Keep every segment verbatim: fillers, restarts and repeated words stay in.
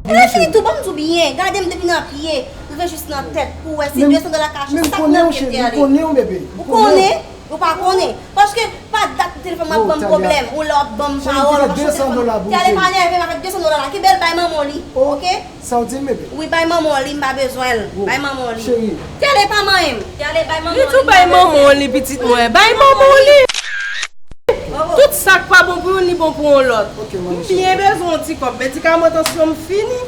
Lè fini tou, ban m di w byen, gade m depi nan pye rive jis nan tèt pou w wè si de san dola ka achte sak nan pye m te ale. Ou konnen, ou pa konnen. Paske pa dat telefòn m ap ban m pwoblèm, ou lè w ap ban m pawòl, w ap achte telefòn. Te ale pa nève m avèk de san dola la, kenbe l bay manman w li, oke? Sa w di m, bebe? Wi, bay manman w li, m pa bezwen l. Bay manman w li. Cheri. Te ale pa manyen m. Te ale bay manman w li, m pa bezwen l. Li tou bay manman w li, pitit mwen. Bay manman w li. Tout sa k pa bon pou youn, li bon pou yon lòt. M byen bezwen yon ti kòb. Medikaman tansyon m fini.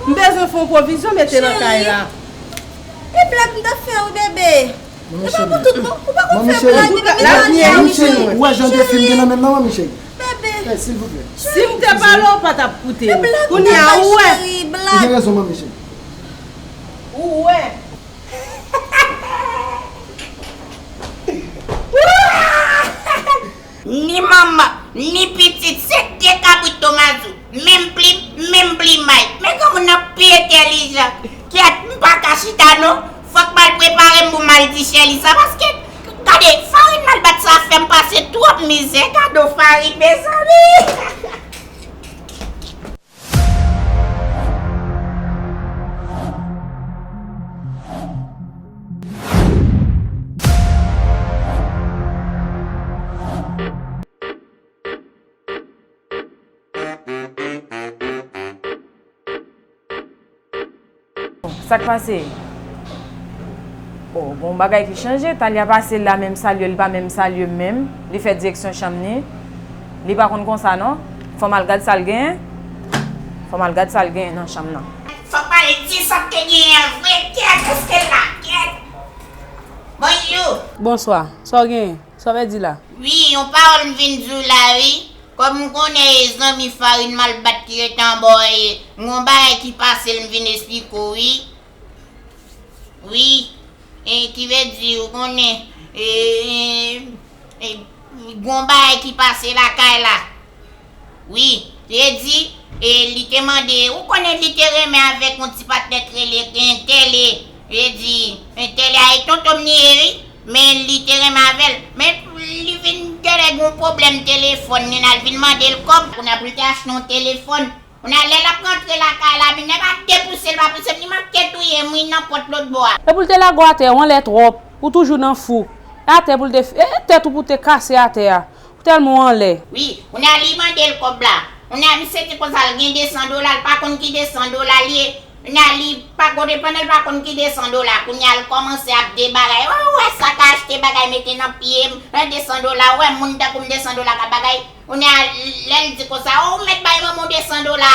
M bezwen fè yon pwovizyon mete nan kay la. E blag m t ap fè wi, bebe. E pa pou tout non. Ou pa konn fè blag, bebe. Ou wè jan de fim gen nan menm nan, manmi cheri? Bebe. Si m te pale w pa t ap koute m. Kounye a ou wè. Ou gen rezon, manmi cheri. Ou wè. Ni manman, ni pitit, se de kabrit Tomazou. Menm plim, menm plimay. Men granmoun nan pi entèlijan. Kyèt, m pa ka chita non. Fòk m al prepare m pou m al di Chèli sa. Paske, gade, farin malbat sa fè m pase twòp mizè. Gade yon farin, mezanmi. Sa k pase? O, gon bagay ki chanje. Talia pase la, menm salye l pa menm salye m menm. Li fè direksyon chanm ni. Li pa konn konsa non. Fò m al gad sa l genyen. Fò m al gad sa l genyen nan chanm nan. Fò m al di sa k te genyen an vre. Kyèt, èske l la? Kyèt. Bonjou. Bonswa. Sa w genyen? Sa w vle di la? Wi, yon pawòl m vin di w la wi. Kòm m konnen e zanmi farin malbat ki rete anba w e gon bagay ki pase l m vin esplike w wi. Wi, e ki vle di ou konnen e, e, e gon bagay ki pase lakay la. Wi, li di, e li te mande, ou konnen li te renmen avèk yon ti patnè k rele Entèl e, li di, Entèl a e tonton m li ye wi, men li te renmen avè l. Men li vin genlè gen yon pwoblèm telefòn, li al vin mande l kòb, kounye a pou l te achte yon telefòn. Kounye a lè l ap rantre lakay la, men nèg la te pouse l, pa pouse l, li manke touye m wi nan pòt lòt bò a. E pou l te lage w atè, ou anlè twòp, ou toujou nan fou. E atè pou l te, e tèt ou pou te kase atè a. Ou tèlman w anlè. Wi, kounye a li mande l kòb la. Kounye a misye di konsa l gen de san dola, l pa konn ki de san dola l ye. Kounye a li pa kote pandan l pa konn ki de san dola. Kounye a l kòmanse ap de bagay. Ou wè sa ka achte bagay mete nan pye m, nan de san dola. Ou wè moun tankou m de san dola ka bagay. Kounye a lè l di konsa, o, ou mèt bay manman w de san dola.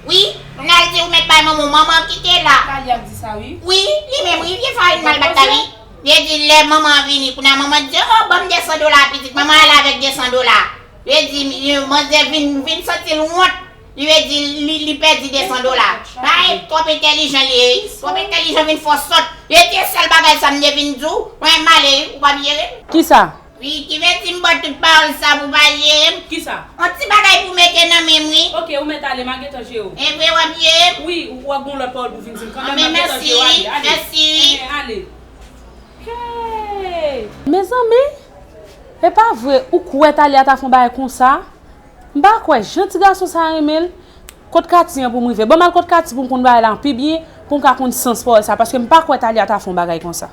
Wi, kounye a l di ou mèt bay manman w, manman w ki te la. Talia k di sa wi. Wi, li menm wi, vye farin malbat la wi. Li di lè manman an vini, kounye a manman di, o, ban m de san dola pitit. Manman ale avèk de san dola. Li di, manzè vin, vin santi l wont. Li di li, li pèdi de san dola. Bagay twòp entèlijan li ye wi. Twòp entèlijan vin fè w sòt. Li di e sèl bagay sa m te vin di w. Mwen m ale wi, ou p ap jere m. Kisa? Wi, ki vle di m ba w tout pawòl sa pou w pa jere m. Kisa? Yon ti bagay pou w mete nan men m wi. Oke, ou mèt ale, m a gentan jere w. E vre w ap jere m? Wi, w ap gen yon lòt pawòl pou w vin di m kanmenm, m a gentan jere w, ale, ale. Mèsi wi. Enben, ale. Hey! Mezanmi, e pa vre, ou kwè Talia ta fè yon bagay konsa? M pa kwè jan ti gason sa renmen l. Kot Kati an pou m rive? Ban m al kot Kati pou m konn bagay la pi byen, pou m ka konn sans pawòl sa, paske m pa kwè Talia ta fè yon bagay konsa.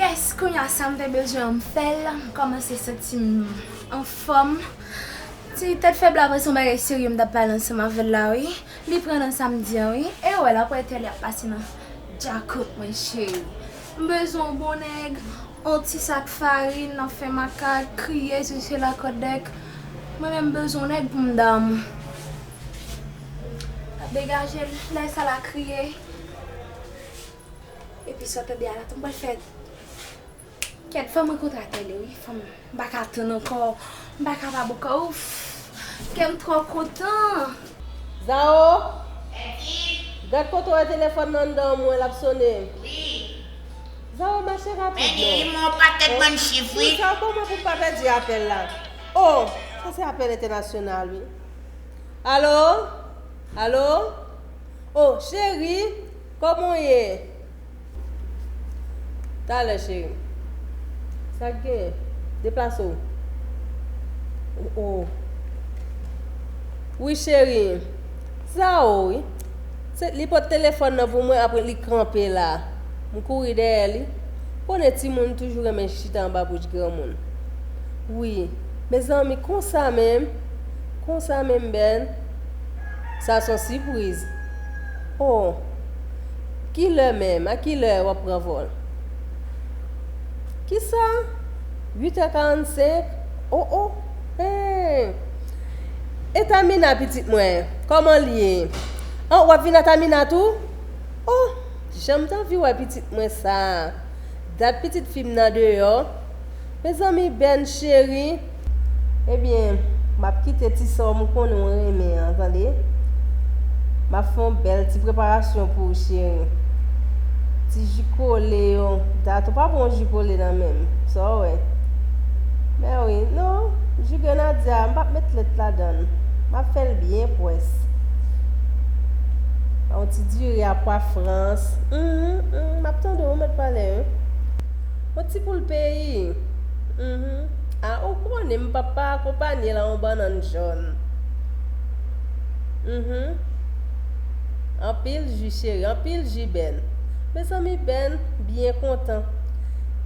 Yes, kounye a sa m te bezwen an m fè l, m kòmanse santi m anfòm. Ti tèt fèb la pa se yon bagay serye m t ap pale ansanm avè l la wi. Li pran nan sa m di an wi. E w wè l ap wè tèl y ap pase nan djakout mwen cheri. M bezwen yon bon nèg. On ti sak farin nan fen makak, kriye, swiche lakòdèk. Mwen menm bezwen on nèg pou m damou. Degaje l, lè sa l a kriye. Epi sa w tande a la tou m pral fè. Kèt, fò m rankontre atèl yo wi, fò m, m pa ka tann ankò. M pa kapab ankò, ouf. Kè m twò kontan. Zao! Gad kote w wè telefòn nan anndan w mwen l ap sonnen. Wi. Zao, mache rapid non. Men li yon pakèt bann chif wi. Kisa w ban mwen pou m pa pèdi apèl la? Oh, sa se apèl entènasyonal wi. Alo? Alo? Oh, cheri, kòman w ye? Talè, cheri. Sa k genyen? Deplase w. Oh, oh. Wi, cheri. Zao, wi. Se, li pote telefòn nan pou mwen, apre li kanpe la. M kouri dèyè li. Konnen timoun toujou renmen chita anba bouch granmoun. Wi. Mezanmi, konsa menm? Konsa menm, Bèn? Sa se yon sipriz. Oh. Kilè menm? A kilè w ap pran vòl? Kisa? Uit è karannsenk? Oh, oh. Hey. E Tamina, pitit mwen, kòman l ye? An, w ap vin a Tamina tou? Oh, jan m t anvi wè pitit mwen sa. Dat pitit fi m nan deyò. Mezanmi, Bèn cheri. Ebyen, m ap kite ti sa w m konnen w renmen an, tande. M ap fè yon bèl ti preparasyon pou ou, cheri. Ti ji kole yo. Dat ou pa bon ji kole nan menm. Sa w wè? Mèwi, non. Ji grenadya, m p ap met lèt ladan l. M ap fè l byen pwès. Yon ti diri a pwa frans. Mhm, mhm, m ap tande w, ou mèt pale, wi. Yon ti poul peyi. Mhm. A, ou konnen m p ap pa akonpanye l a yon bannann jòn. Mhm. Anpil ji, cheri, anpil ji, Bèn. Mezanmi, Bèn byen kontan.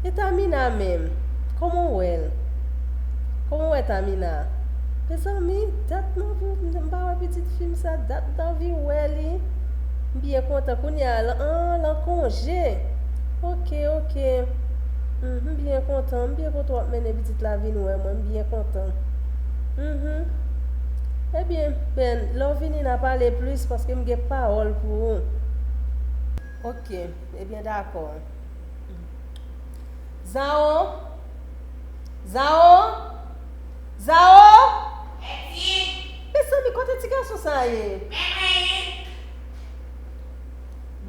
E Tamina menm? Kòman w wè l? Kòman w wè Tamina? Mezanmi, dat m anvi, m pa wè pitit fi m sa, dat m t anvi wè li. M byen kontan. Kounye a, l an, l an konje. Oke, oke. M, m byen kontan. M byen kontan w ap mennen pitit la vin wè mwen. M byen kontan. Mhm. Ebyen, Bèn, lè w vini, n a pale plis paske m gen pawòl pou ou. Oke, ebyen, dakò. Zao? Zao? Zao? Mezanmi, kote ti gason sa ye? Mwen, mwen.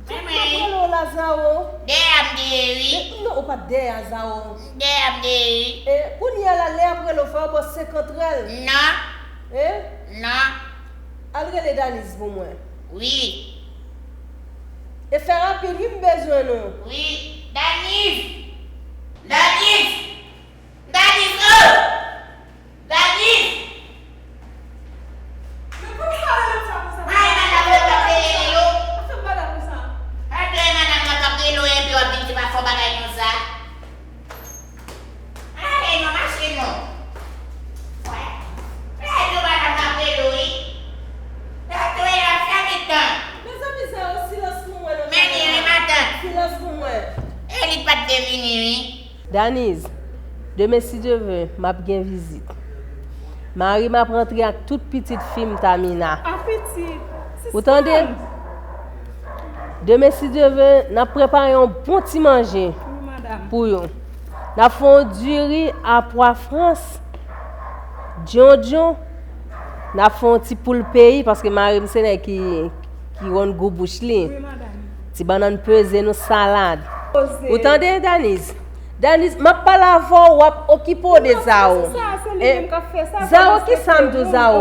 Mwen, mwen. Dèyè a m te ye, wi. Men, non, ou pa t dèyè a Zao. Dèyè a m te ye, wi. E, kounye a la, lè y ap rele w, fò yo ba w senkant rèl. Non. E? Non. Al rele Daniz pou mwen. Wi. E fè rapid, wi, m bezwen nou. Wi. Daniz! Daniz! Daniz, oh! Daniz! Men poukisa w rele m sa konsa? Ay, madanm nan k ap rele yo. Sa fè m madanm konsa. Paske madanm nan k ap rele w epi w ap vin di pa fè yon bagay konsa. Ale non, mache non. Wè. Lè nou madanm nan ap rele w, wi. Lè tou e ap fè mitan. Mezanmi, sa yo silans pou mwen non. Men li wi, matant. Silans pou mwen. E li pa t vle vini, wi. Daniz, demen si Dye vle, m ap gen vizit. Mari m ap rantre ak tout pitit fi m Tamina. A pitit? Ou tande? Demen si Dye vle, n ap prepare yon bon ti manje pou yo. N ap fè yon diri a pwa frans, djondjon, n ap fè yon ti poul peyi, paske mari m se nèg ki ki wonn gou bouch li. Wi, madanm. Ti bannann peze nou salad. Poze. Ou tande, Daniz? Daniz, m ap pale avè w, w ap okipe w de Zao. Non, se sa, se li menm k ap fè sa, Zao, ki sa m di w, Zao?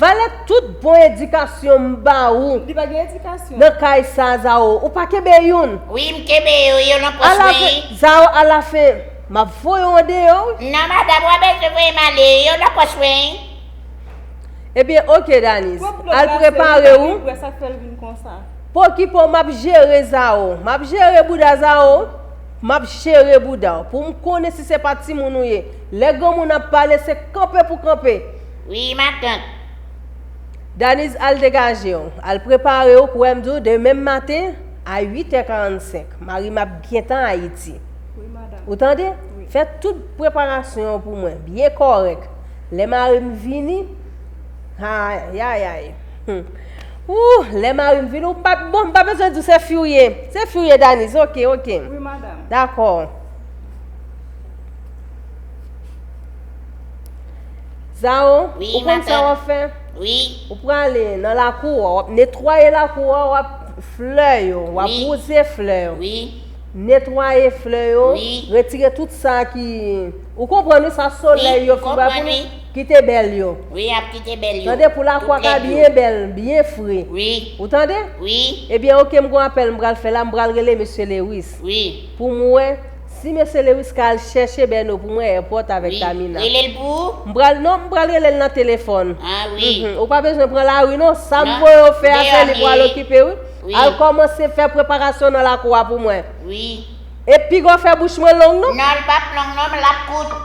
Valè tout bon edikasyon m ba ou. Li pa gen edikasyon. Nan kay sa, Zao, ou pa kenbe youn. Wi, m kenbe yo, yo nan pòch mwen. Zao, alafen, m ap voye w andeyò. Non, madanm, w ap bezwen voye m ale, yo nan pòch mwen. Ebyen, oke, Daniz. Al prepare w. Pou okipe w, m ap jere Zao. M ap jere bouda Zao. M ap jere bouda w. Pou m konnen si se pa timoun ou ye. Lè granmoun ap pale, se kanpe pou kanpe. Wi, matant. Daniz, al degaje w. Al prepare w, kwè m di w, demen maten, a uit è karannsenk, mari m ap gentan Ayiti. Wi, madanm. Ou tande? Wi. Fè tout preparasyon an pou mwen, byen kòrèk. Lè mari m vini, ayayay. Hmm. Ooh, lè mari m vini, ou pa, bon, m pa bezwen di w se fi w ye. Se fi w ye, Daniz. Oke, oke. Wi, madanm. Dakò. Zao, wi, ou konn sa w ap fè? Wi. Ou prale nan lakou a, w ap netwaye lakou a, w ap flè yo, w ap wouze flè yo. Wi. Netwaye flè yo, wi, retire tout sa ki, ou konprann wi, sa solèy yo fin bay pou nou, kite bèl yo. Wi, ap kite bèl yo. Tande, pou lakou a ka byen bèl, byen fre. Wi. Ou tande? Wi. Ebyen, oke, m gon apèl m pral fè la, m pral rele mesye Lewis. Wi. Pou m wè Di mesye Lewis ka al chèche Bèno pou mwen èpòt avèk Tamina. Wi, rele l pou ou? M pral, non, m pral rele l nan telefòn. Ah wi. Mhm. Ou pa bezwen pran lari non, sa m voye w fè a, se li pral okipe wi. Wi. Al kòmanse fè preparasyon nan lakou a pou mwen. Wi. E piga w fè bouch mwen long non. Non, l p ap long non, men l ap kout.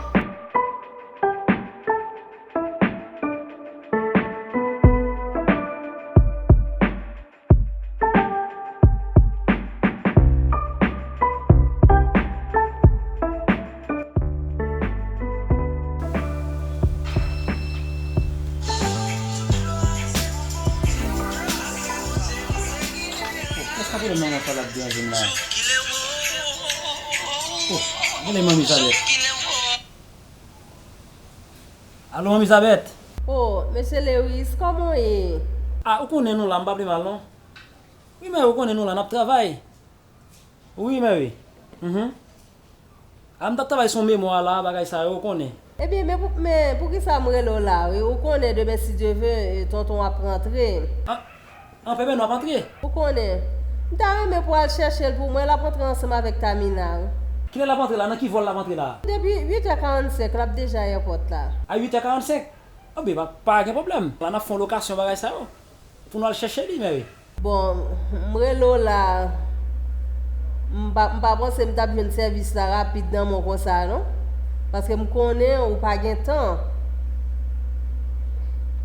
Èske pwoblèm manman sa l ap deranje m la? Oh, rele manmi Zabèt. Alo, manmi Zabèt. Oh, mesye Lewis, kòman w ye? Ah, ou konnen nou la, m pa pi mal non. Wi, men ou konnen nou la, n ap travay. Wi, men wi. Mhm. Ah, m t ap travay sou memwa la, bagay sa yo, ou konnen. Ebyen, men pou, men poukisa m rele w la, wi? Ou konnen demen, si Dye ve, tonton ap rantre. Ah, An, Pè Bèno ap antre? Ou konnen. M ta renmen pou w al chèche l pou mwen, l ap antre ansanm avèk Tamina, wi. Kilè l ap antre la? Nan ki vòl l ap antre la? Depi uit è karannsenk, l ap deja ayewopò la. A uit è karannsenk? Anben, pa, pa gen pwoblèm. La, n ap fè yon lokasyon bagay sa yo. Pou nou al chèche li, men wi. Bon, m rele w la. M pa, m pa panse m t ap jwenn sèvis la rapid nan men w konsa, non. Paske m konnen ou pa gen tan.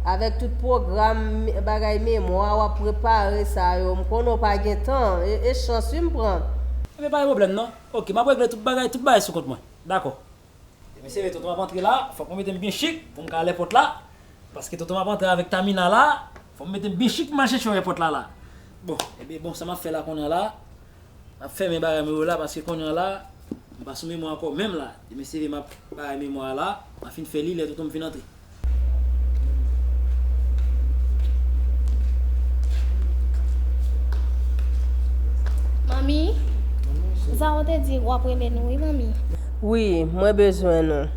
Avèk tout pwogram, bagay memwa, w ap prepare sa yo. M konnen w pa gen tan. E, e chans, wi, m pran. Ebyen, pa gen pwoblèm, non. Oke, m ap regle tout bagay, tout bagay sou kont mwen. Dakò. Mesye, tonton ap antre la, fòk mwen mete m byen chik pou m ka al èpòt la. Paske tonton ap antre avèk Tamina la, fòk mwen mete m byen chik pou m al chèche yo èpòt la la. Bon, ebyen, bon, sa m ap fè la kounye a la, m ap fèmen bagay mwen yo la, paske kounye a la, m pa sou memwa ankò menm la. Demen se vre m ap bagay memwa a la, m ap fin fè li lè tonton m fin antre. Manmi, Zao te di w ap rele nou, wi, manmi. Wi, mwen bezwen nou.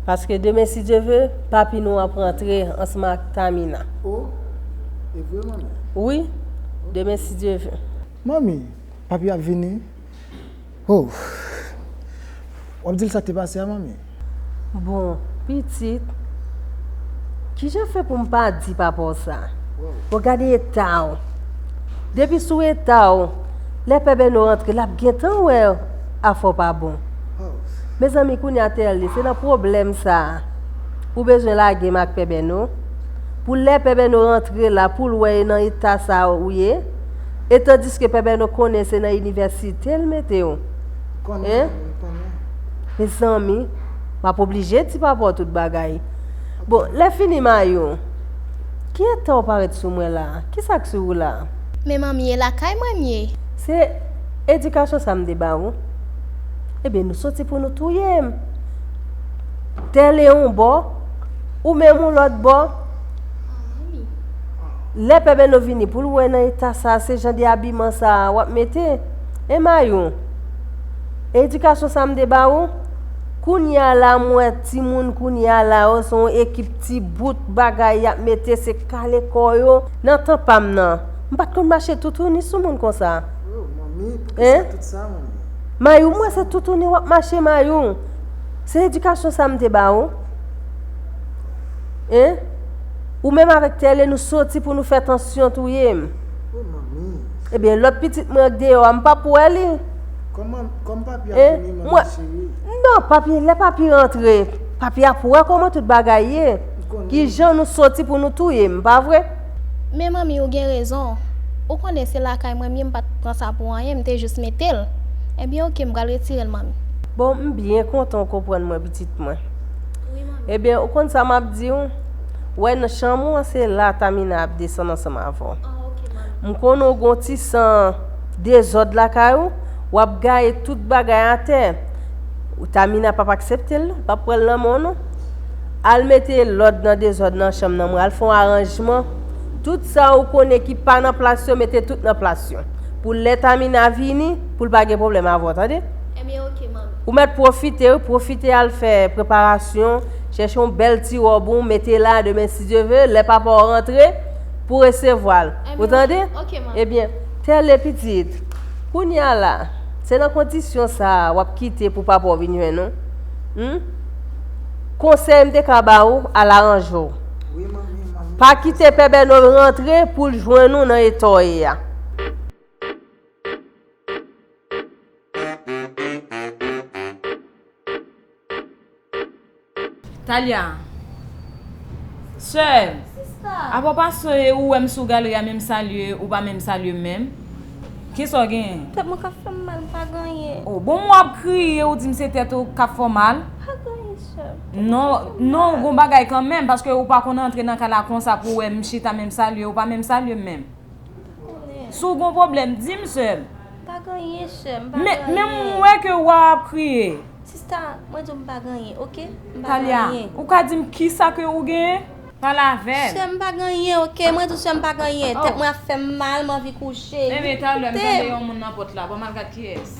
Paske demen, si Dye ve, papi nou ap rantre ansanm ak Tamina. Oh, e vre, manmi? Wi, demen, si Dye ve. Manmi, papi ap vini. Oh. W ap di l sa k te pase a, manmi? Bon, pitit, kijan fè pou m pa di papa w sa? Bon, gade eta w. Depi sou eta w, lè Pè Bèno rantre, l ap gentan wè afè w pa bon. Mezanmi, kounye a Tèlè, se nan pwoblèm sa a. Ou bezwen lage m ak Pè Bèno? Pou lè Pè Bèno rantre la, pou l wè e nan eta sa a ou ye? E tandiske Pè Bèno konnen se nan inivèsite l mete w. Konnen, konnen. Mezanmi, m ap oblije di papa w tout bagay. Bon, lè fini, Mayou, ki eta w parèt sou mwen la? Kisa k sou ou la? Men manmi, e lakay mwen m ye. Se edikasyon sa m te ba ou? Ebyen, nou soti pou nou touye m. Tèlè yon bò, ou menm yon lòt bò. Lè Pè Bèno vini pou l wè nan eta sa, se jan de abiman sa w ap mete. E Mayou, edikasyon sa m te ba ou? Kounye a la, m wè timoun kounye a la yo, se yon ekip ti bout bagay y ap mete, se kale kò yo. Nan tan pa m nan, m pa t konn mache toutouni sou moun konsa. Oh, manmi, poukisa tout sa, manmi? Mayou, m wè se toutouni w ap mache, Mayou. Se edikasyon sa m te ba ou? Hein? Ou menm avèk Tèlè, nou soti pou nou fè tansyon touye m. Oh, manmi. Ebyen, lòt pitit mwen k deyò a, m p ap wè li. Kòman, kòman papi ap vini, manmi cheri? Non, papi, lè papi rantre, papi ap wè kòman tout bagay ye. Kijan nou soti pou nou touye m, pa vre? Men manmi, ou gen rezon. Ou konnen se lakay mwen m ye, m pa t pran sa pou anyen, m te jis mete l. Ebyen, oke, m pral retire l, manmi. Bon, m byen kontan w konprann mwen, pitit mwen. Wi, manmi. Ebyen, ou konn sa m ap di w? Wè, nan chanm ou an, se la Tamina ap desann ansanm avè w. Ah, oke, manmi. M konnen w gen yon ti san dezòd lakay ou, w ap gaye tout bagay atè. Tamina p ap aksepte l, l p ap pran l nan men w non. Al mete lòd nan dezòd nan chanm nan, mwen al fè yon aranjman. Tout sa ou konnen ki pa nan plas yo, mete tout nan plas yo. Pou lè Tamina vini, pou l pa gen pwoblèm avè w, tande? Ebyen, oke, manmi. Ou mèt pwofite, wi, pwofite al fè preparasyon, chèche yon bèl ti wòb ou, mete la, demen, si Dye ve, lè papa w rantre, pou resevwa l. Ou tande? Ebyen, oke, manmi. Ebyen, Tèlè pitit, kounye a la, Se nan kondisyon sa a w ap kite pou papa w vin jwenn ou? Humm? Konsèy m te ka ba ou, al aranje w. Pa kite Pè Bèno rantre pou l jwenn ou nan eta w ye a. Talia. Sè m. Sista. Apa w pa sonje ou wè m sou galri a menm salye, ou pa menm salye m menm? Kisa w genyen? Tèt mwen k ap fè m mal, m pa gen anyen. Oh, bon, w ap kriye, ou di m se tèt ou k ap fè w mal? Pa gen anyen, sè m. Non, non, ou gon bagay kanmenm, paske ou pa konn antre nan kay la konsa pou w wè m chita menm salye, ou pa menm salye m menm. Si w gon pwoblèm, di m, sè m. Pa gen anyen, sè m, pa gen anyen. Men, men m wè ke w ap kriye. Sista, mwen di w m pa gen anyen, oke? M pa gen anyen. Talia, ou ka di m kisa ke ou genyen? Pale avè m. Sè m, pa gen anyen, oke? Mwen di w, sè m, pa gen anyen. Tèt mwen ap fè m mal, m anvi kouche. Enben, talè, m tande yon moun nan pòt la. Ban m al gad kiyès.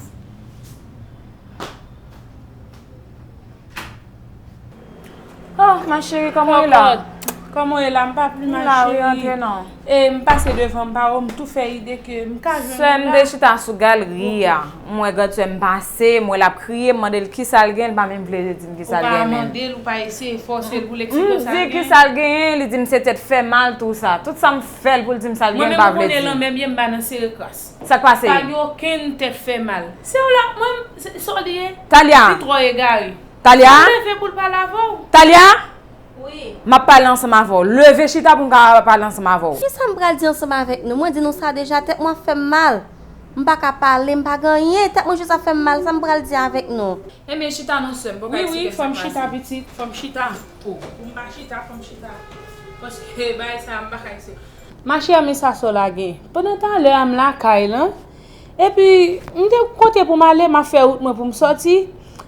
Oh, ma chérie, kòman w ye la? Kòkòt, kòman w ye la? M pa pli, ma chérie. M la, wi, antre non. E m pase devan, m pa wè w, m tou fè ide ke m ka jwenn ou la. Sè m te chita sou galri a. M wè grandsè m pase, m wè l ap kriye, m mande l kisa l gen, l pa menm vle di m kisa l gen menm. Ou pa mande l, ou pa eseye fòse l pou l eksplike sa l gen. M di kisa l genyen, li di m se tèt fè mal, tou sa. Tout sa m fè l pou l di m sa l gen, l pa vle di. Mwen menm, ou konnen lanmè m ye, m pa nan sere kras. Sa k pase? Pa gen okenn tèt fè mal. Se w la, mwen, se, sa w li ye? Talia! Li twò egare. Talia? Li leve pou l pale avè w. Talia? Wi. M ap pale ansanm avè w. Leve chita pou m ka pale ansanm avè w. Kisa m pral di ansanm avèk nou? Mwen di nou sa deja, tèt mwen ap fè m mal. M pa ka pale, m pa gen anyen. Tèt mwen jis ap fè m mal. Sa m pral di avèk nou? Enben, chita non, sè m. Wi, wi, fò m chita, pitit. Fò m chita. Oh, pou m pa chita, fò m chita. Paske bagay sa a, m pa ka aksepte. Ma chère, men sa sè w la gen. Pandan talè a m lakay lan, epi m te kote pou m ale, m ap fè wout mwen pou m sòti,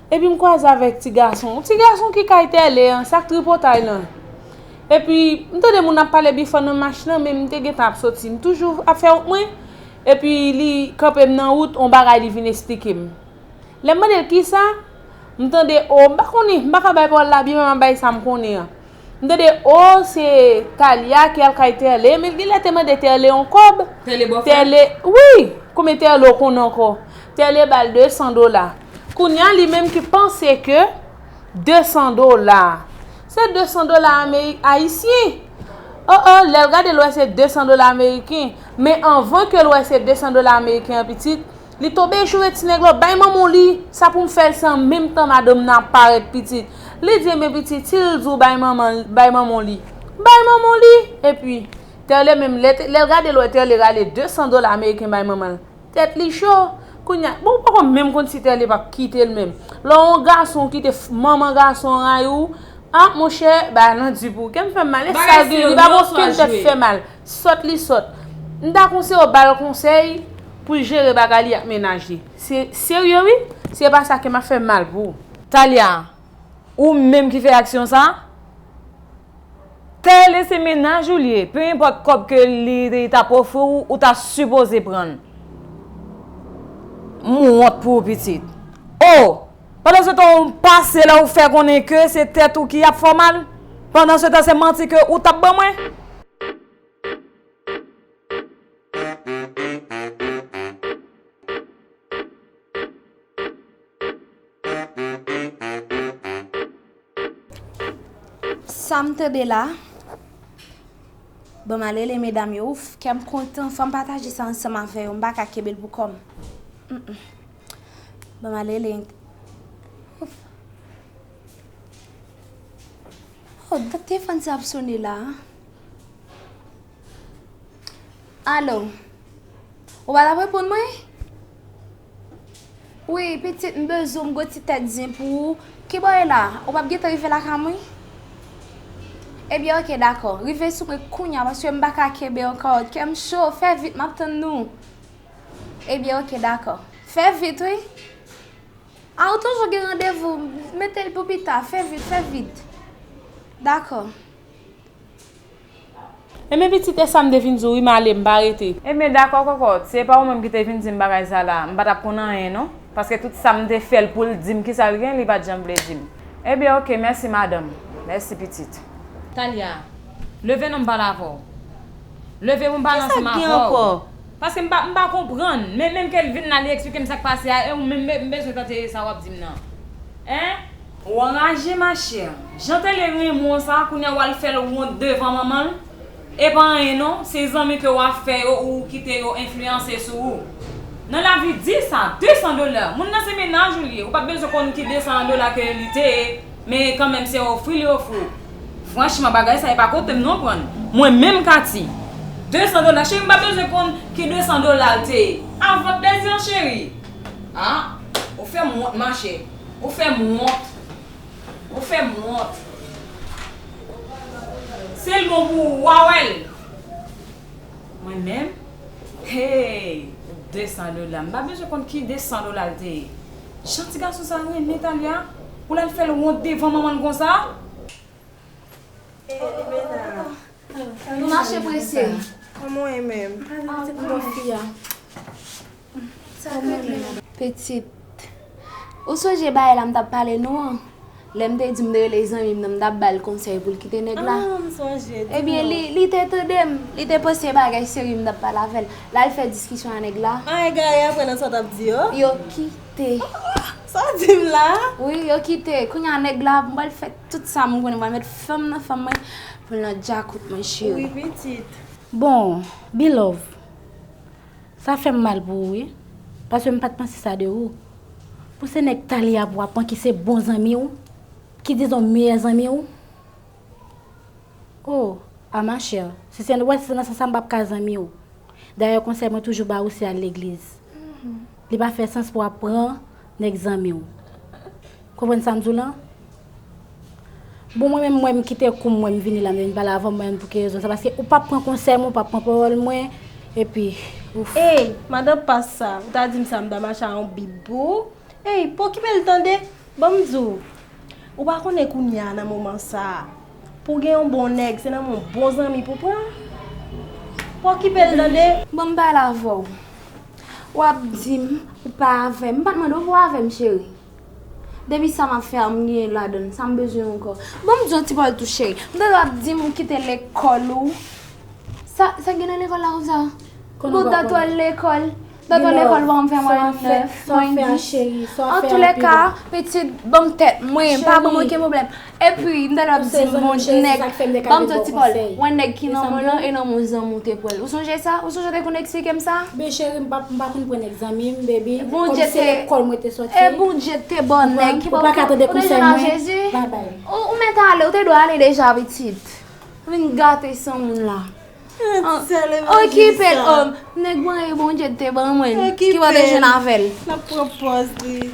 epi m kwaze avèk ti gason. Ti gason ki kay Tèlè an, sa k tripotay lan. Epi m tande moun ap pale bifò nan mach lan, men m te gentan ap sòti. M toujou ap fè wout mwen, epi li kanpe m nan wout, on bagay li vin esplike m. Lè m mande l kisa, m tande, o, m pa konnen, m pa ka bay pawòl la byen, men m ap bay sa m konnen an. M tande, o, se Talia ki al kay Tèlè, men l genlè te mande Tèlè yon kòb. Tèlè bòfrè? Tèlè, wi, konbyen Tèlè w konnen ankò? Tèlè ba l de san dola. Kounye a, li menm ki panse ke de san dola, se de san dola Ameri-, ayisyen. O, o, lè l gade, l wè se de san dola ameriken. Men anvan ke l wè se de san dola ameriken an, pitit, li tonbe joure ti nèg la, bay manman w li, sa pou m fè l san menm tan madanm nan ap parèt, pitit. Li di, enben pitit, si l di w bay manman, bay manman w li, bay manman w li. Epi, Tèlè menm, lè, lè l gade l wè Tèlè rale de san dola ameriken bay manman l, tèt li cho. Kounye a, bon, ou poko menm konn si Tèlè p ap kite l menm. Lè yon gason kite f-, manman gason an rayi w, a, monchè, bagay lan di pou ou. Kè m fè m mal, e sa l gen, li pa gen okenn tèt fè mal. Sòt li sòt. M ta konseye w ba l konsèy pou l jere bagay li ak mennaj li. Se serye wi, si se pa sa kè m ap fè m mal pou ou. Talia, ou menm ki fè aksyon sa? Tèlè se mennaj ou li ye, pe enpòt kòb ke li, li t ap ofri w, ou ta sipoze pran l. M wont pou ou pitit. O! Pandan se tan ou pase la ou fè konnen ke se tèt ou ki ap fè w mal. Pandan se tan se manti ke ou t ap ban mwen. Sa m tande la, ban m al rele medam yo, ouf, kè m kontan, fò m pataje sa ansanm avè yo, m pa ka kenbe l pou kò m. Mm, mm. Ban m al rele. Ouf. Oh, dat telefòn sa ap sone la. Alo? Ou pa t ap reponn mwen? Wi, pitit, m bezwen w, m gon ti tèt zen pou ou. Kibò w ye la? Ou p ap gentan rive lakay mwen? Ebyen, oke, dakò. Rive sou mwen kounye a, paske m pa ka kenbe ankò. Kè m cho, fè vit, m ap tann nou. Ebyen, oke, dakò. Fè vit, wi. A, ou toujou gen randevou. Mete l pou pita. Fè vit, fè vit. Dakò. Enben pitit, e sa m te vin di w wi, m ale, m pa rete. Enben dakò kòkòt, si se pa ou menm ki te vin di m bagay sa la, m pa t ap konn anyen non, paske tout sa m te fè l pou l di m kisa l gen, li pa t janm vle di m. Enben oke, mèsi madanm. Mèsi pitit. Talia, leve non m pale avè w. Leve pou m pale ansanm avè w. Kisa k gen ankò? Paske m pa, m pa konprann. Men, menm Kelvin la, li eksplike m sa k pase a, e ou menm, m bezwen tande sa w ap di m nan. Hein? Ou anraje, machè. Jan Tèlè renmen w sa, kounye a w al fè l wont devan manman l? E pa anyen non, se zanmi ke w ap fè yo, ou kite yo enfliyanse sou ou. Nan lavi, di sa, de san dola. Moun nan se mennaj ou li ye, ou pa t bezwen konn ki de san dola ke li te ye. Men kanmenm, se ofri li ofri w. Franchman, bagay sa e pa kote m non pran. Mwen menm, Katy, de san dola, cheri, m pa bezwen konn ki de san dola l te ye. Avan plezi an, cheri. Ah, ou fè m wont, machè. Ou fè m wont. Ou fè m wont. Si l bon pou ou, w a wè l. Mwen menm? Hey! De san dola. M pa bezwen konn ki de san dola l te ye. Jan ti gason sa renmen Thalia, pou l al fè l wont devan manman l konsa? Nou mache prese. Kòman w ye menm? Bon fi a. Pitit, ou sonje bagay la m t ap pale nou an? Lè m te di m te rele zanmi m nan, m t ap ba l konsèy pou l kite nèg la. Ah, m sonje. Di m non. Ebyen, li, li te tande m. Li te panse bagay serye m t ap pale avè l. L al fè diskisyon a nèg la. Ah, egare apre nan sa w t ap di yo? Yo kite. Sa w di m la? Wi, yo kite. Kounye a nèg la, m pral fè tout sa m konnen. M pral met fanm nan fanm mwen pou l nan djakout mwen, cheri. Wi, pitit. Bon, Bilove, sa fè m mal pou ou, wi. Paske m pa t panse sa de ou. Pou se nèg Thalia pou w ap pran ki se bon zanmi w, ki dizon meyè zanmi w. Oh, a machè, si se wè si se nan sans sa m p ap ka zanmi w. Dayè konsèy mwen toujou ba ou se al legliz. Li pa fè sans pou w ap pran nèg zanmi w. Konprann sa m di w lan? Bon mwen menm mwen m kite kou m mwen m vini la m vin pale avè w mwen menm pou ki rezon sa paske ou p ap pran konsèy mwen, ou p ap pran pawòl mwen, epi ouf. Ey, madan pas sa, ou ta di m sa m ta mache a yon bib pou ou. Ey, pa okipe l tande, ban m di w. Ou pa konnen kounye a nan moman sa a, pou w gen yon bon nèg, se nan men yon bon zanmi pou w pran. Pa okipe l tande. Ban m pale avè w. W ap di m ou pa avè m. M pa t mande w pou w avè m, cheri. Depi sa m ap fè a, m genyen ladan l. Sa m bezwen ankò? Ban m di w yon ti pawòl tou, cheri. M tande w ap di m ou kite lekòl ou. Sa, sa gen nan lekòl la konsa? Bon, dat w al lekòl. Dat w al lekòl, bon, m fè mwayèn nèf, mwayèn dis. Antoulèka, pitit, ban m tèt mwen, pa ban m okenn pwoblèm. Epi, m tande w ap di m, bon, nèg, ban m di w ti pawòl. Wè nèg ki nan men w lan, e nan men yon zanmi w te pran l. Ou sonje sa? Ou sonje w te konn eksplike m sa? Ben, cheri, m pa, m pa konn pran nèg zanmi m, baby. Kòm se lekòl mwen te sòti. E Bondye te ba w nèg ki pa, ou pa ka tande konsèy mwen. Bye bye. Ou, ou mèt ale, ou te dwe ale deja, pitit. Vin gate san moun la. Okipe l, nèg mwen e Bondye te ban mwen ki pa te jwenn avè l.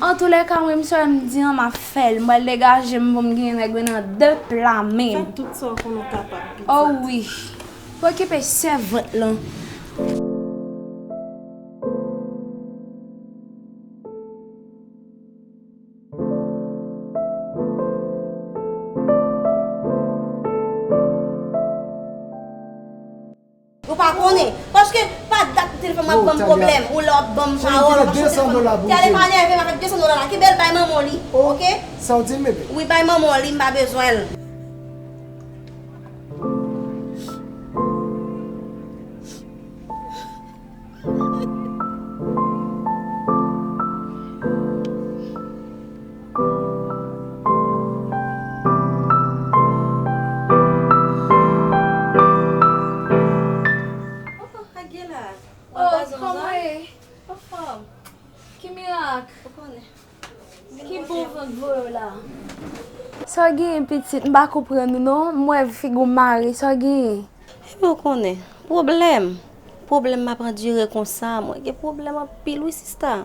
Antoulèka, mwen, m swè m di an, m ap fè l. M pral degaje m pou m gen nèg mwen nan de pla men. Fè tout sa w konnen w kapab, pitit. O wi. Okipe sèvant lan. Ou pa konnen. Paske pa dat telefòn w ap ban m pwoblèm. Ou la w ap ban m pawòl, w ap chante fò. Tèlè pa nève m avèk de san dola la. Kenbe l bay manman w li. Oke? Sa w di m, bebe? Wi, bay manman w li, m pa bezwen l. Ki mirak? Ki bon vant voye w la? Sa w genyen pitit? M pa konprann ou non. M wè figi w mare. Sa w genyen? Ebyen ou konnen, pwoblèm. Pwoblèm m ap andire konsa, mwen gen pwoblèm anpil wi sista.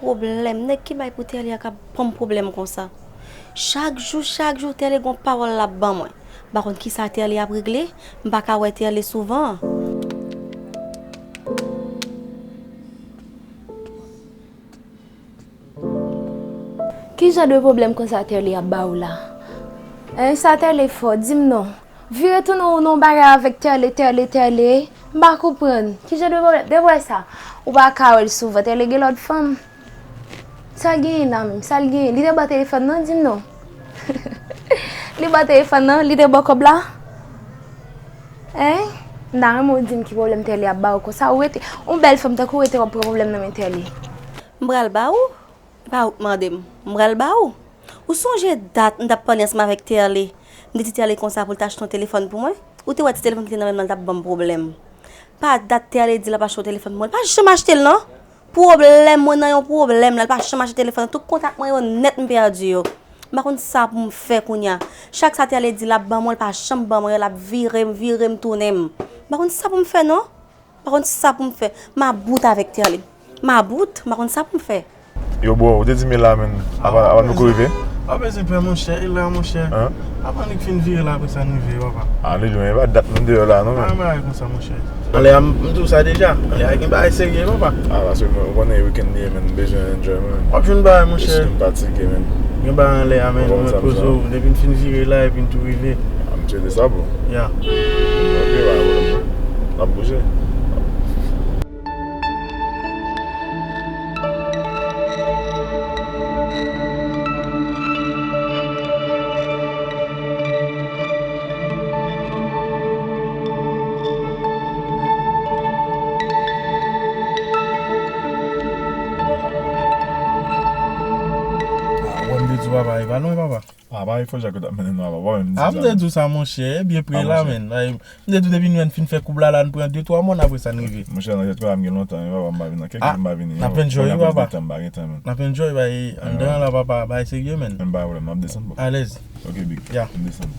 Pwoblèm, nèg ki bay pou Tèlè a k ap ban m pwoblèm konsa. Chak jou, chak jou, Tèlè gon pawòl l ap ban mwen. M pa konn kisa Tèlè ap regle, m pa ka wè Tèlè souvan. Ki jan de pwoblèm konsa Tèlè ap ba ou la? Hein, sa Tèlè fè w, di m non. Vire tounen w nan yon bagay avèk Tèlè, Tèlè, Tèlè. M pa konprann. Ki jan de pwoblèm? Depi w wè sa, ou pa ka wè l souvan. Tèlè gen lòt fanm. Sa l genyen la menm? Sa l genyen? Li te ba w telefòn nan? Di m non. Li ba w telefòn nan? Li te ba w kòb la? Hein? M ta renmen w di m ki pwoblèm Tèlè ap ba w konsa. Ou rete, yon bèl fanm tankou w rete w ap pran pwoblèm nan men Tèlè. M pral ba w? E pa ou k mande m. M pral ba w? Ou sonje dat m t ap pale ansanm avèk Tèlè? M te di Tèlè konsa pou l ta achte yon telefòn pou mwen? Ou te wè ti telefòn ki te nan men m nan, l t ap ban m pwoblèm. Pa dat Tèlè di l ap achte yon telefòn pou mwen. L pa janm achte l non. Pwoblèm, mwen nan yon pwoblèm la, l pa janm achte telefòn. Tout kontak mwen yo nèt m pèdi yo. M pa konn sa pou m fè kounye a. Chak sa Tèlè di l ap ban mwen, l pa janm ban mwen yo, l ap vire m, vire m, tounen m. M pa konn sa pou m fè non. M pa konn sa pou m fè. M about avèk Tèlè. M about, m pa konn sa pou m fè. Yo bro, ou te di m e la menm. Apa, apa nou ko rive? Pa bezwen pè monchè, e la monchè. Hein? Apa nou k fin vire la apre sa n rive papa. Ah, nou di men e pa dat nou deyò la non men. Pa gen bagay konsa monchè. Anlè a m, m di w sa deja. Anlè a gen bagay serye papa. Ah, paske mwen, ou konnen e weekend li ye men, m bezwen enjoy mwen. W ap jwenn bagay monchè. Espri m fatige men. Gen bagay anlè a men, mwen poze w, depi n fin vire la epi n tou rive. Ah, m swete sa bro. Ya. Ok, pa gen pwoblèm. N ap bouje. Ah, wè m te di w papa, e pa lwen papa. Ah, pa efò jak yo t ap mennen nou a papa, menm di sa. Ah, m te di w sa monchè, e byen pre la menn. M te di w depi nou wè n fin fè koub la la, n pran de twa mòn apre sa n rive. Monchè, nan tèt mwen la m gen lontan wi papa, m pa vin nan kèk jou m pa vini. N ap enjoy wi papa. M pa gen tan menn. N ap enjoy bay anndan an la papa, bay serye menn. Menm pa pwoblèm, n ap desann bro. Alèz. Ok big. Ya. N desann.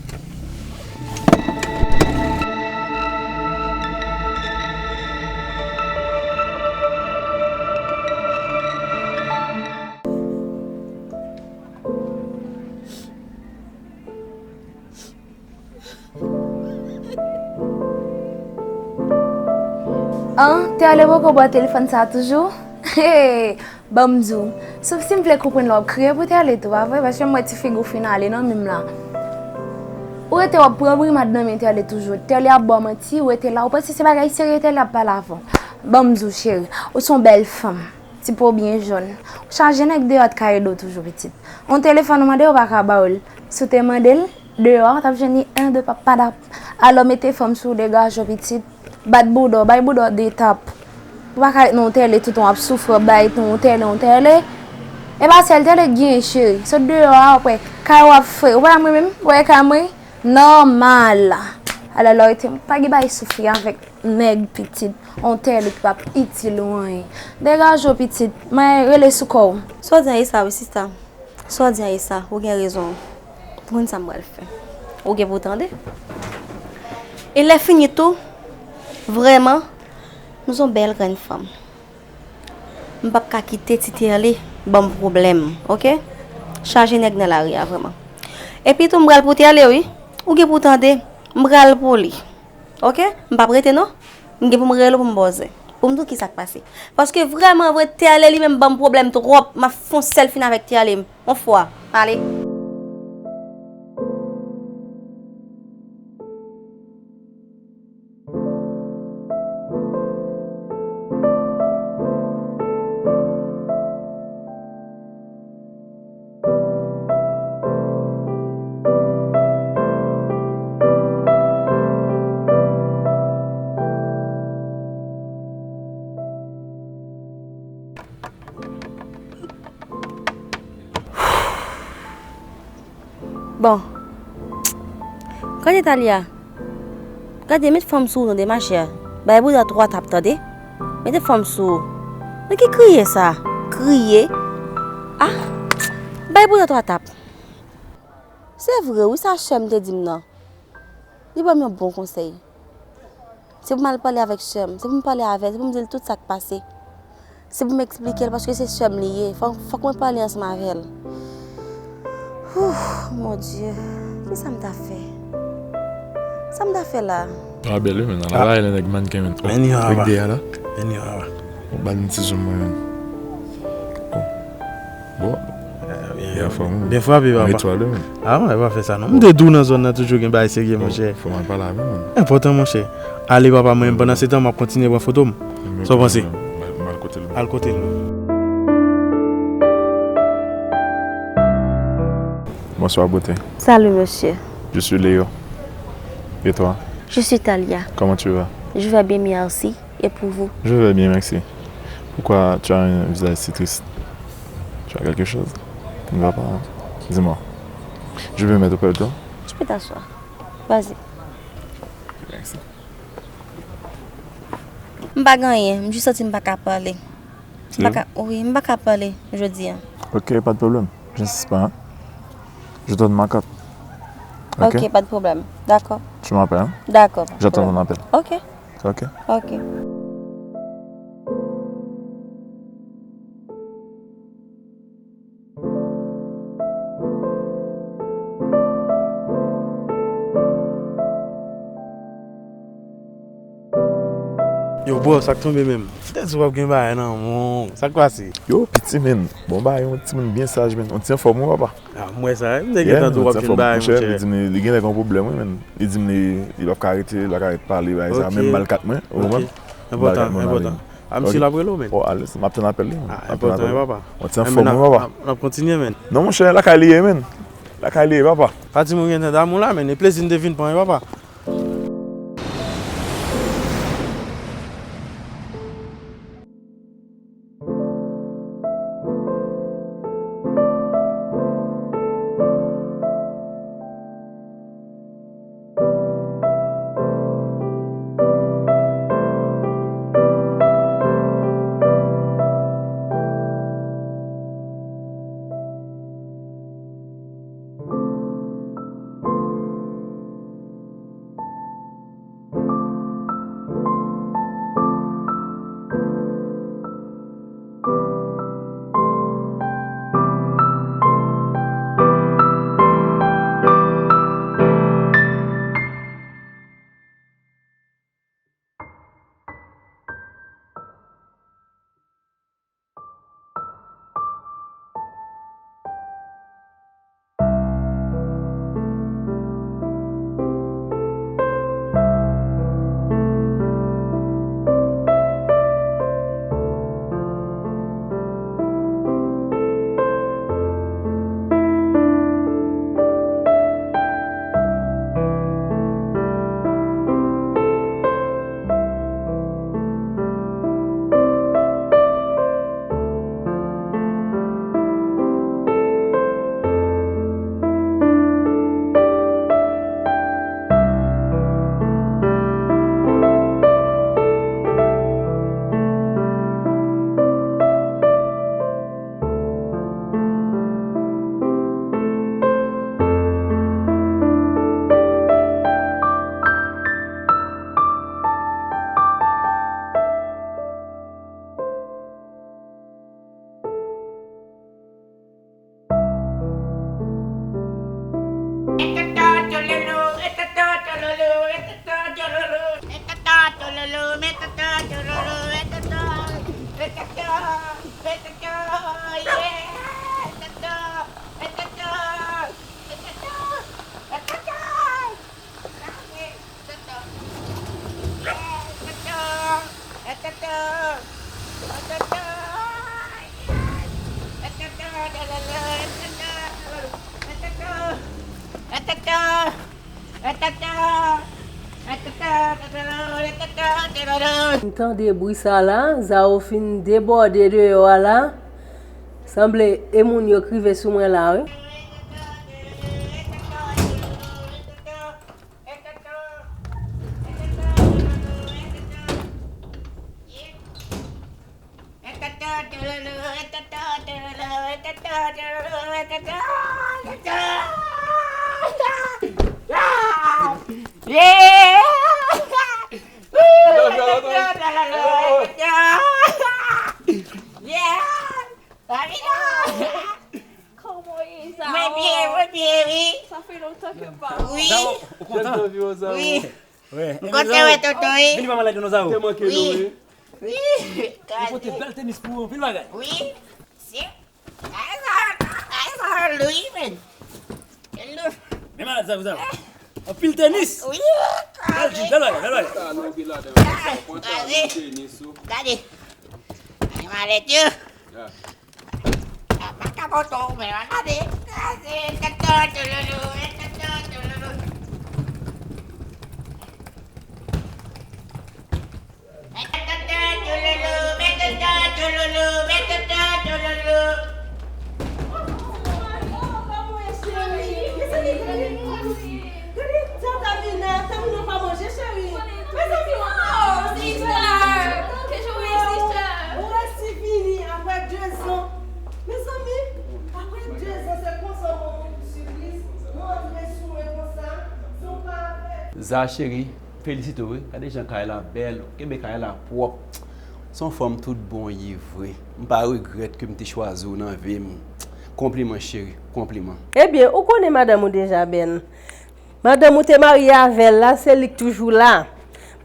An, Tèlè poko ba w telefòn sa a toujou? Hey, ban m di w, sof si m vle konprann lè w ap kriye pou Tèlè tou, pa vre? Paske m wè ti figi w fin ale nan men m la. Ou rete w ap pran brimad nan men Tèlè toujou. Tèlè ap ba w manti, ou rete la, ou panse se bagay serye Tèlè ap pale avè w. Ban m di w, cheri, ou se yon bèl fanm. Ti po byen jòn. Ou chaje nèg deyò t ka ede w toujou pitit. Yon telefòn ou mande yo pa ka ba w l. Si w te mande l, deyò a w t ap jwenn li en, de, pa, padap. Alò mete fanm sou w, degaje w pitit. Bat bouda w, bay bouda w de tap. Ou pa ka ret nan yon Tèlè toutan w ap soufri, w ap bay yon Tèlè, yon Tèlè. E pa sèl Tèlè k genyen cheri. Sot deyò a w ap wè kay w ap fre. Ou pa wè mwen menm? Ou wè kay mwen? Nòmal. Alò lè w rete pa gen bay soufri avèk nèg pitit, yon Tèlè ki p ap itil ou anyen. Degaje w pitit, men rele sou kò w. Sa w di an e sa wi sista. Sa w di an e sa, ou gen rezon. Ou konn sa m pral fè. Ou gen pou w tande. E lè fini tou, vrèman, nou se yon bèl grenn fanm. M p ap ka kite ti Tèlè ban m pwoblèm, oke? Chaje nèg nan lari a vrèman. Epi tou m pral pou Tèlè wi. Ou gen pou w tande, m pral pou li. Oke? M p ap rete non. M gen pou m rele w pou m ba w zen. Pou m di w kisa k pase. Paske vrèman vre Tèlè li menm ban m pwoblèm twòp. M ap fè yon sèl fin avèk Tèlè m. Yon fwa. Ale. Bon. Kote Talia? Gade, met fanm sou ou tande, machè. Bay bouda twa tap, tande. Mete fanm sou ou. Nan ki kriye sa? Kriye? Ah! Bay bouda twa tap. Se vre, wi, sa sè m te di m nan. Li ban m yon bon konsèy. Se pou m al pale avèk sè m. Se pou m pale avè l. Se pou m di l tout sa k pase. Se pou m eksplike l paske se sè m li ye. Fòk, fòk mwen pale ansanm avè l. Ooh, mon Dieu. Kisa m ta fè? Sa m ta fè la? Twa bèl wi, men nan la lè nèg mannken men. Oh, men yon ava. Wi, de a la. Men yon ava. Ou ba m ti zoom mwen men. Oh. Bon. Byen frape, papa. Etwal wi men. Ah, mwen pa fè sa non. M te di w nan zòn nan toujou gen bagay serye, monchè. Fò m al pale avè l, man. Enpòtan, monchè. Ale, papa, mwen menm, pandan se tan, m ap kontinye pran foto m. Sa w panse? M al kote l. Al kote l. Bonsoir, beauté. Salut, monsieur. Je suis Léo. Et toi? Je suis Talia. Comment tu vas? Je vais bien, merci. Et pour vous? Je vais bien, merci. Pourquoi tu as un visage si triste? Tu as quelque chose qui ne va pas? Dis-moi. Je vais me mettre auprès de toi. Tu peux t'asseoir. Vas-y. Merci. M pa gen anyen, m jis santi m pa ka pale. M pa ka, wi, m pa ka pale jodi a. Ok, pas de problème. J'insiste pas, hein. Je donne ma carte. Ok? Ok, pas de problème. D'accord. Tu m'appelles, hein? D'accord, pas de problème. J'attends ton appel. Ok. Ok. Ok. Yo, bro, sa k tonbe menm? Tèt sou w ap gen bagay nan men w. Sa k pase? Yo, piti, menn. Bon bagay, yon timoun byen saj, menn. Yon ti anfòm, wi, papa. Ah, m wè sa, wi. M te gentan di w ap jwenn bagay, monchè. Li di m li, li genlè gen yon pwoblèm, wi, menn. Li di m li, li p ap ka rete, li pa ka ret pale, bagay sa. Ok. Menm m ba l kat mwen, ou konprann? M ba l kat mwen, m ale. Enpòtan, enpòtan. Ah, misye la ap rele w, menn. Oh, alèz, m ap tann apèl li, menn. Ah, enpòtan, wi, papa. M ap tann anfòm, wi, papa. N ap kontinye, menn. Non, monchè, lakay li ye, menn. Lakay li ye, papa. Pa di m ou gentan damou la, menn. E plezi m te vin pran, wi, papa. M tande bri sa la, Zao fin debòde deyò a la. Sanble e moun yo k rive sou mwen la, wi. Kòman w ye, Zao? Mwen byen, mwen byen, wi. Sa fè lontan ke m pa wè w. Wi. Ou kontan? Wi. M kontan wè tonton, wi. Vin pa malad, non, Zao? Te manke nou, wi. Wi. Ou pote bèl tenis pou ou, anpil bagay. Wi. Si. Ay, Zao, ay, Zao, lou, wi, men. Lou. Men malad, Zao, Zao. Anpil tenis. Wi. Bèl jin, bèl bagay, bèl bagay. Sa, nou anpil ladan. Ay, pantalon, tenis, ou. Gade. Ay, malèt yo. Ya. Ah, pa ka foto, men gade. Kraze, toto, touloulou, toto, touloulou. Za cheri, m felisite w wi. Gade jan kay la bèl, kenbe kay la pwòp. Se yon fanm tout bon w ye vre. M pa regrèt ke m te chwazi w nan vi m. Konpliman cheri, konpliman. Ebyen, ou konnen madanm ou deja, Bèn. Madanm ou te marye avè l la, se li k toujou la.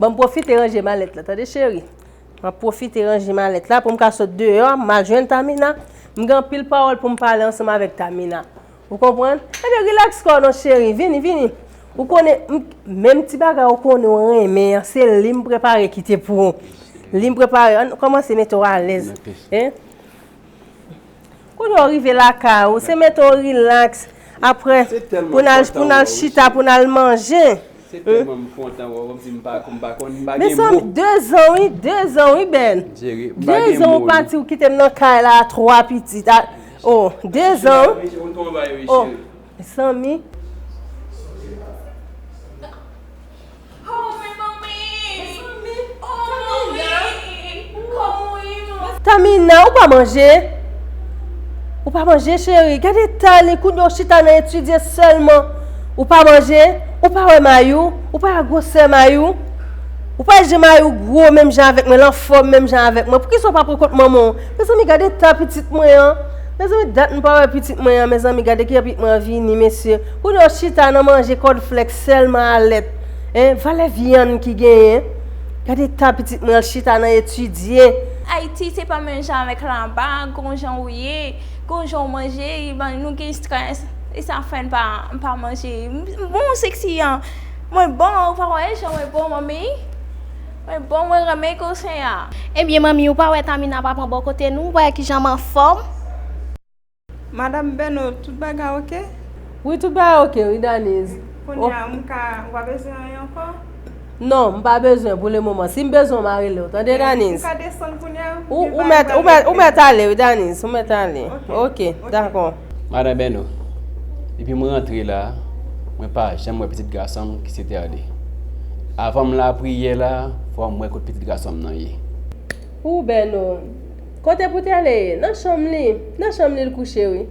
Ban m pwofite ranje malèt la, tande cheri. M ap pwofite ranje malèt la pou m ka sot deyò, m al jwenn Tamina. M gen anpil pawòl pou m pale ansanm avèk Tamina. Ou konprann? Ebyen, rilaks kò w non, cheri. Vini, vini. Ou konnen, m, menm ti bagay ou konnen ou renmen an, se li m prepare kite pou ou. Li m prepare. Ann kòmanse mete w alèz. Hein? Kounye a w rive lakay ou, se mete w rilaks. Apre, pou n al, pou n al chita, pou n al manje. Se tèlman m kontan wè w, kòmsi m pa, m pa konn, m pa gen mo. Mezanmi, dezan wi, dezan wi, Bèn. Cheri, m pa gen mo. Dezan ou pati, ou kite m nan kay la a twa pitit. Oh, dezan wi. Oh, mezanmi. Tamina, ou pa manje? Ou pa manje, cheri? Gade eta li, kounye a w chita nan etidye sèlman. Ou pa manje? Ou pa wè Mayou? Ou pa wè gwosè Mayou? Ou pa wè jan Mayou gwo menm jan avèk mwen, l anfòm menm jan avèk mwen? Poukisa w pa pran kont manman w? Mezanmi, gade eta pitit mwen an. Mezanmi, dat m pa wè pitit mwen an, mezanmi, gade kijan pitit mwen an vini, mesye. Kounye a w chita nan manje kòdflèks sèlman alèt. Hein, valè vyann ki genyen. Gade eta pitit mwen an, l chita nan etidye. Ayiti se pa menm jan avèk laba, gon jan ou ye, gon jan ou manje, e ban nou gen estrès. E sa fè n pa, n pa manje. M, m bon, seksi an. Mwen bon, ou pa wè jan mwen bon, manmi? Mwen bon, mwen renmen koze a. Ebyen, manmi, ou pa wè Tamina pa pran bò kote nou, ou pa wè kijan m anfòm? Madanm Beno, tout bagay oke? Wi, tout bagay oke, wi, Daniz. Kounye a, m ka, ou pa bezwen anyen ankò? Non, m pa bezwen pou le moman. Si m bezwen w, m a rele w. Tande, Daniz? M ka desann kounye a? Ou, ou mèt, ou mèt, ou mèt ale, wi, Daniz. Ou mèt ale. Oke, dakò. Madan Beno, depi mwen rantre la, mwen pa janm wè pitit gason m ki se Terle. Avan m lapriyè la, fò m wè kot pitit gason m nan ye. Ou Beno, kote pou Terle ye? Nan chanm li, nan chanm li l kouche wi.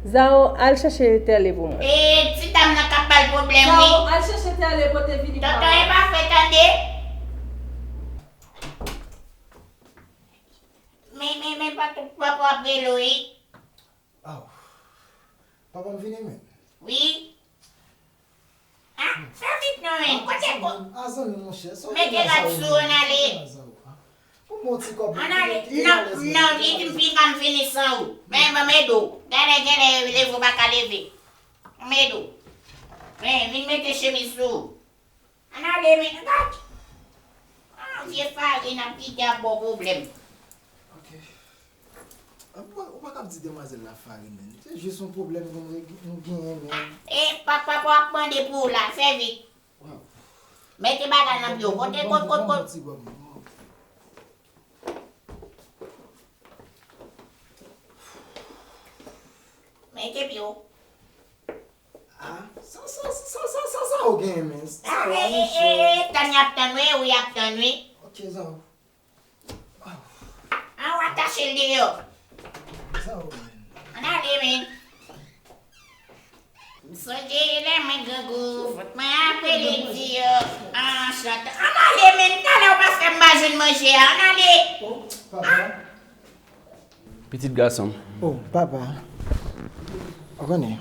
Zao, al chèche Terle pou mwen. E, ti dam nan k ap ba l pwoblèm wi. Zao, al chèche Terle pote vini pou mwen. Tonton, e pa fè tande. Men, men, men, pa, papa ap rele w wi. Aw. Papa m vini men. Wi. Ah, fè vit non men. Kote ko? A zanmi monchè, sa w te la sa ou menm? Mete rad sou w, ann ale. Pou m yon ti kòb. Ann ale. Non, non, li di m pi pa m vini san ou. Men, ban m ede w. Gade, gade, leve w pa ka leve. Ban m ede w. Men, vin mete chemiz sou ou. Ann ale men, gad! Ah, vye farin ap kite ap ba w pwoblèm. Ok. Ou pa, ou pa kab di demwazèl la farin, men. Se jis yon pwoblèm nou, nou genyen, men. E papa pa ap mande pou ou la, fè vit. Mete bagay nan pye w. Kote, kot, kot, kot. Mete pye w. Ah, sa, sa, sa, sa, sa, sa w gen, men? Sa w, e, e, monchè? E, tann y ap tann wi, wi, y ap tann wi. Ok, sa w. Ah, w atache l deyò. Sa w, men? Ann ale, men. M sonje lè mwen grangou, fout mwen ap rele di yo, an chante. Ann ale, men, talè w pa fè m pa jwenn manje a, ann ale. Oh, papa. Pitit gason m. Oh, papa. Ou konnen,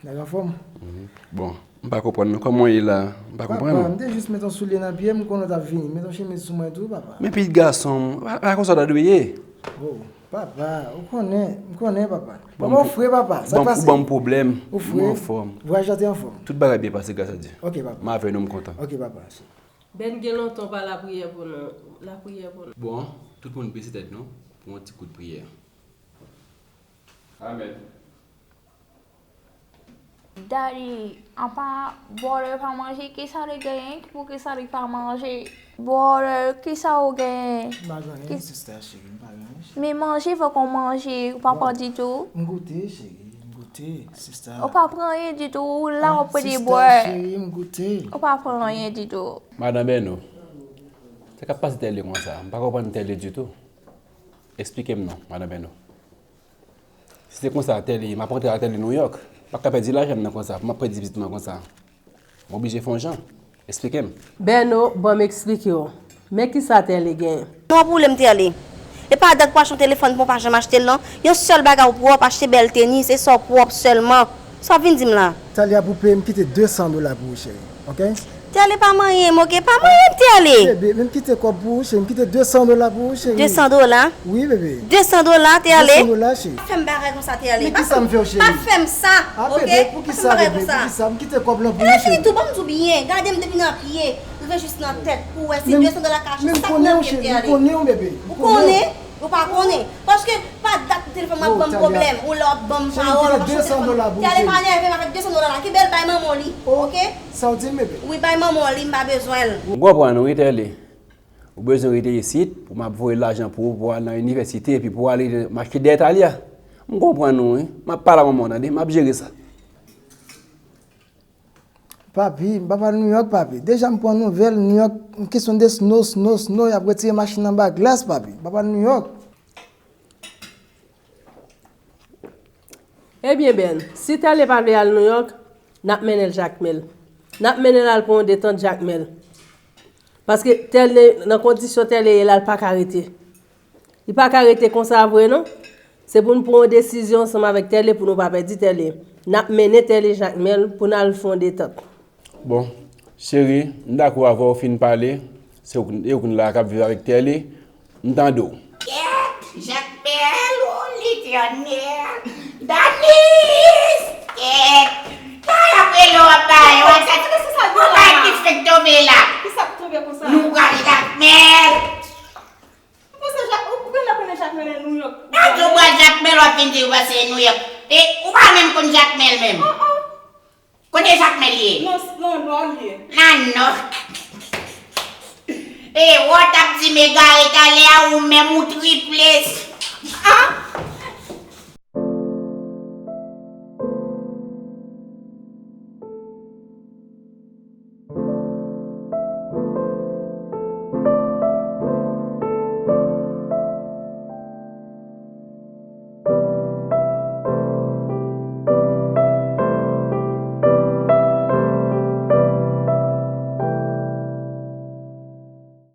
nèg anfòm. Mhm. Bon, m pa konprann non. Kòman w ye la? M pa konprann. Papa, m te jis met yon soulye nan pye m, m konnen w t ap vini. Met yon chemiz sou mwen tou, papa. Men pitit gason m, pa, pa konsa w ta dwe ye. Oh, papa, ou konnen, m konnen, papa. Papa, ou fre, papa. Sa k pase? Ou ban m pwoblèm. Ou fre? Mwen anfòm. Vwayaj la te anfòm? Tout bagay byen pase, gras a Dye. Ok, papa. M avè nou, m kontan. Ok, papa. Bèn, gen lontan w pa lapriyè pou nou. Lapriyè pou nou. Bon, tout moun bese tèt nou pou yon ti kout priyè. Amèn. Daddy, apa brother pa manje, kisa li genyen? Poukisa li pa manje? Brother, kisa ou genyen? M pa gen anyen, sister cheri, m pa gen anyen, cheri. Men manje, fòk ou manje, ou pa pran ditou. M goute, cheri, m goute, sister. Ou pa pran anyen ditou, ou la, w ap pede bwè. Sister cheri, m goute. Ou pa pran anyen ditou. Madan Beno, sa k ap pase Terle konsa? M pa konprann Terle ditou. Eksplike m non, Madan Beno. Si se konsa Terle ye, m ap rantre ak Terle Nouyòk. M pa ka pèdi lajan m nan konsa, pou m ap pèdi pitit mwen konsa. M oblije fè yon jan. Eksplike m. Bèno, ban m eksplike w. Men kisa Tèlé genyen. Non, pou lè m Tèlé. E pa dat pou achte yon telefòn pou w pa janm achte l non. Yon sèl bagay ou pwòp, achte bèl tenis, e sa w pwòp sèlman. Sa w ap vin di m la? Tèlé, a pou peye, m kite de san dola pou ou, cheri. Ok? Tèlé pa manyen m, ok? Pa manyen m, Tèlé! Bebe, men m kite kòb pou ou, cheri. M kite de san dola pou ou, cheri. De san dola? Wi, bebe. De san dola, Tèlé? De san dola, cheri. Pa fè m bagay konsa, Tèlé. Men kisa m fè w, cheri? Pa fè m sa, Ah, ok? bebe, pou Pa fè kisa, m bagay bebe? Konsa. Pou kisa? M kite kòb lan pou Lè ou, fini cheri. Tou, ban m di w byen. Gade m depi nan pye rive jis nan tèt pou w wè si de san dola ka achte sa k nan pye m, Tèlé. Men m konnen w, cheri. M konnen w, bebe. Ou konnen? Ou pa konnen? Paske pa dat telefòn mwen ap ban m pwoblèm. Ou la w ap ban m pawòl, w ap achte telefòn. Tèlé, pa nève m avèk de san dola la. Kenbe l, bay manman w li. Ok? Sa w di m, bebe? Wi, bay manman w li, m pa bezwen l. M konprann ou, wi, Tèlé. Ou bezwen rete isit pou m ap voye lajan pou ou pou al nan inivèsite epi pou w ale m achte dèyè Thalia. M konprann ou, wi. M ap pale a manman w, tande? M ap jere sa. Papi, m pa pral Nouyòk, papi. Deja m pran nouvèl, Nouyòk, yon kesyon de snow, snow, snow, y ap retire machin anba glas, papi. M pa pral Nouyòk. Ebyen, Bèn, si Tèlé pa vle al Nouyòk, n ap mennen l Jakmèl. N ap mennen l al pran yon detant Jakmèl. Paske Tèlé, nan kondisyon Tèlé ye la, l pa ka rete. Li pa ka rete konsa vre, non. Se pou n pran yon desizyon ansanm avèk Tèlé pou nou pa pèdi Tèlé. N ap mennen Tèlé Jakmèl pou n al fè yon detant. Bon, cheri, m dakò avè w, fin pale. Se ou, e ou konn la k ap viv avèk Tèlé. M tande w. Kèt, Jakmèl, o Letènèl! Danis! Kèt! Sa y ap rele w ap bay, w ap sa. Ou bay ki fèk tonbe la. Kisa k tonbe konsa? Nou pral Jakmèl. Ou panse Jak, ou genlè konnen Jakmèl e Nouyòk. Nan tou pral Jakmèl, w ap vin di ou panse e Nouyòk. E ou pa menm konn Jakmèl menm. Kote Jakmèl ye? Nan, nan nò l ye. Nan nò. E wè w t ap di m egare talè a, ou menm ou triples. Ah,